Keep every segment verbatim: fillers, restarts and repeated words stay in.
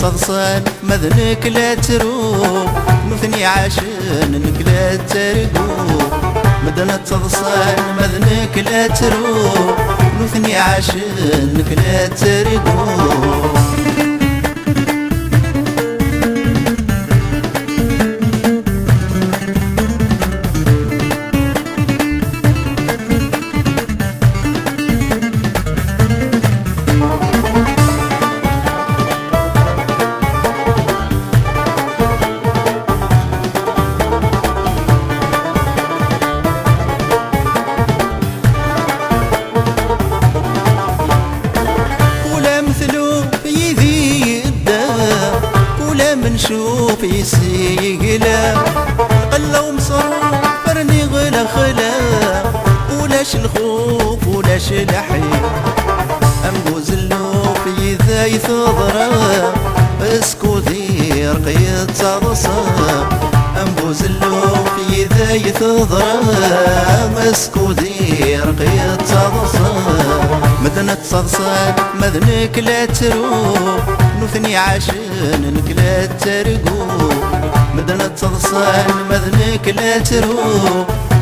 Ttaḍsan ma d nekk la ttru, nutni ɛacen nekk la ttargu. Medden ttaḍsan ma d nekk la ttru, nutni ɛacen nekk la ttargu. Ula metlub yid-i yedda, ula mencuf yis-i yegla. Lqella umeṣruf rniɣ lexla, ulac lxuf, ulac leḥya. Am buzelluf yid-ay teḍra, skud irq yettaḍsa. Am buzelluf yid-ay teḍra, skud irq yettaḍsa. Medden ttaḍsan ma d nekk la ttru, nutni ɛacen nekk la ttargu. Medden ttaḍsan ma d nekk la ttru,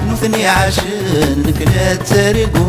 nutni ɛacen nekk la ttargu.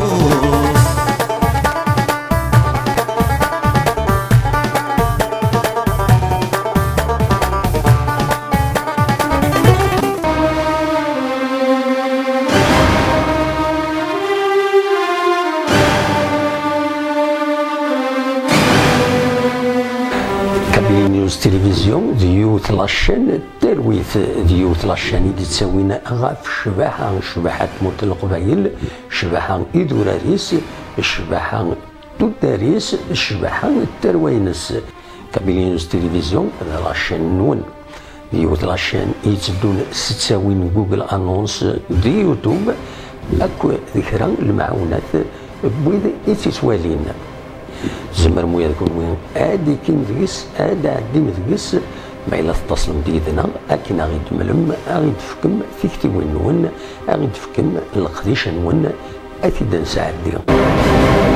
Kabyle News Télévision d yiwet la chaîne n talwit, d yiwet la chaîne i d-ittawin ɣef ccbaḥa, ccbaḥa n tmurt n Leqbayel, ccbaḥa idurar-is, ccbaḥa tuddar-is, ccbaḥa n tarwa-ines. Kabyle News Télévision d la chaîne-nwen. D yiwet la chaîne i yetteddun s ttawin Google Annonce di YouTube, akk d kra n lemɛawnat n wid i tt-ittwalin. Tzemrem ula d kunwi ad d-ikim deg-s, ad d-tɛeddim deg-s, ma yella tettaṣlem-d yid-neɣ akken ad ɣ-id-temlem, ad ɣ-id-tefkem tiktiwin-nwen, ad ɣ-id-tefkem leqdic-nwen, ad t-id-nesɛeddi.